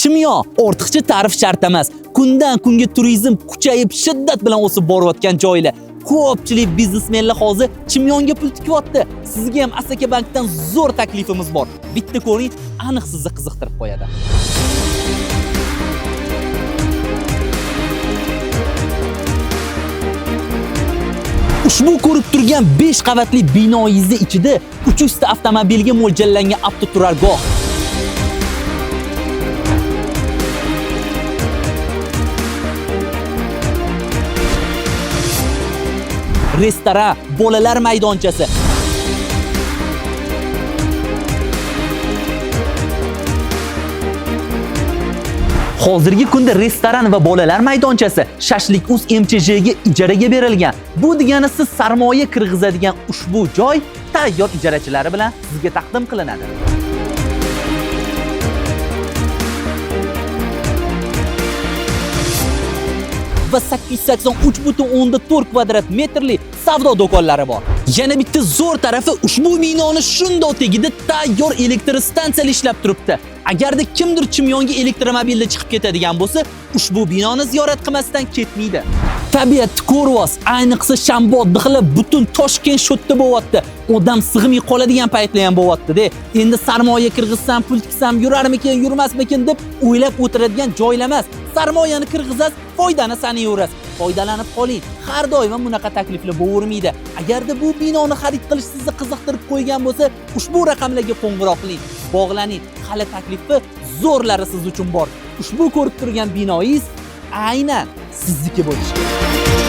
Chimyon ortiqcha ta'rif shart emas. Kundan kunga turizm kuchayib, shiddat bilan o'sib borayotgan joylar. Ko'pchilik biznesmenlar hozir Chimyonga pul tikyapti. Sizga ham Asaka bankdan zo'r taklifimiz bor. Bitta ko'ring, aniq sizni qiziqtirib qo'yadi. Ushbu ko'rib turgan 5 qavatli binoyingizni ichida 300 ta avtomobilga mo'ljallangan avtoturargoh, restoran, bolalar maydonchasi, hozirgi kunda restoran va bolalar maydonchasi Shashlik Uz MCJ ga ijaraga berilgan. Bu degani siz sarmoya kirgizadigan ushbu joy tayyor ijarachilari bilan sizga taqdim qilinadi. Va 883,4 kvadrat metrli savdo do'konlari bor. Yana bitta zo'r tarafi, ushbu binoni shundoq tagida tayyor elektr stansiyalar ishlab turibdi. Agarda kimdir Chimyonga elektromobilda chiqib ketadigan bo'lsa, ushbu binoni ziyorat qilmasdan ketmaydi. Tabiatni ko'ryapsiz, ayniqsa shanba oddiqlar butun Toshkent sho'tda bo'lyapti. Odam sig'may qoladigan paytlar ham bo'lyapti-da. Endi sarmoya kirgizsam, pul tiksam yurarmikin, yurmasmikin deb o'ylab o'tiradigan joylar emas. Sarmoyani kirgizasiz, foydani sanayverasiz. Foydalanib qoling. Har doim ham bunaqa takliflar bo'lavermaydi. Agarda bu binoni xarid qilish sizni qiziqtirib qo'ygan bo'lsa, ushbu raqamlarga qo'ng'iroq qiling. Bog'laning. Hali taklifi zo'rlari siz uchun bor. Ushbu ko'rib turgan binoyingiz aynan sizniki bo'lishi kerak.